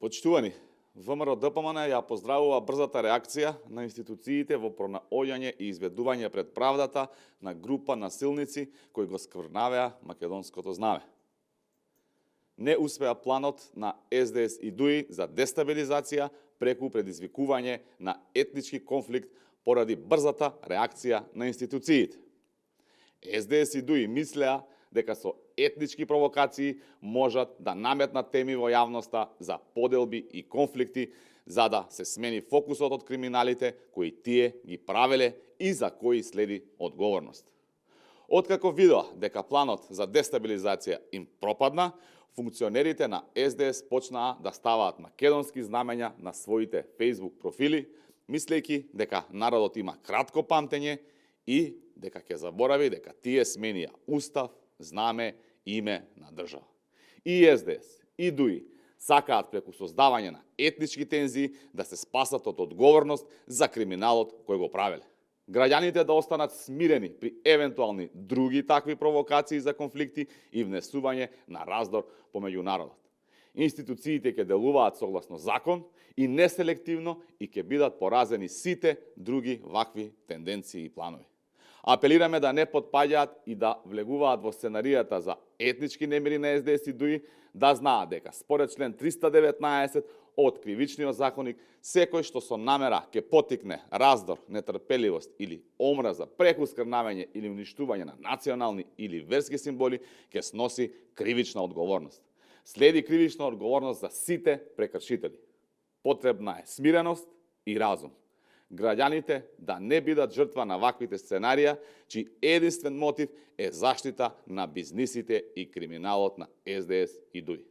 Почитувани, ВМРО-ДПМН ја поздравува брзата реакција на институциите во пронаоѓање и изведување пред правдата на група насилници кои го скврнавеа македонското знаме. Не успеа планот на СДС и ДУИ за дестабилизација преку предизвикување на етнички конфликт поради брзата реакција на институциите. СДС и ДУИ мислеа дека со етнички провокации можат да наметнат теми во јавноста за поделби и конфликти, за да се смени фокусот од криминалите кои тие ги правеле и за кои следи одговорност. Откако видоа дека планот за дестабилизација им пропадна, функционерите на СДС почнаа да ставаат македонски знамења на своите Facebook профили, мислејќи дека народот има кратко памтење и дека ќе заборави дека тие сменија устав, знаме, име на држава. И СДС, и ДУИ сакаат преку создавање на етнички тензии да се спасат од одговорност за криминалот кој го правеле. Граѓаните да останат смирени при евентуални други такви провокации за конфликти и внесување на раздор помеѓу народот. Институциите ќе делуваат согласно закон и неселективно и ќе бидат поразени сите други вакви тенденции и планови. Апелираме да не потпаѓаат и да влегуваат во сценаријата за етнички немири на СДС и ДУИ, да знаат дека според член 319 од Кривичниот законник, секој што со намера ќе поттикне раздор, нетрпеливост или омраза преку скрнавање или уништување на национални или верски символи ќе сноси кривична одговорност. Следи кривична одговорност за сите прекршители. Потребна е смиреност и разум. Граѓаните да не бидат жртва на ваквите сценарија, чиј единствен мотив е заштита на бизнисите и криминалот на СДС и ДУИ.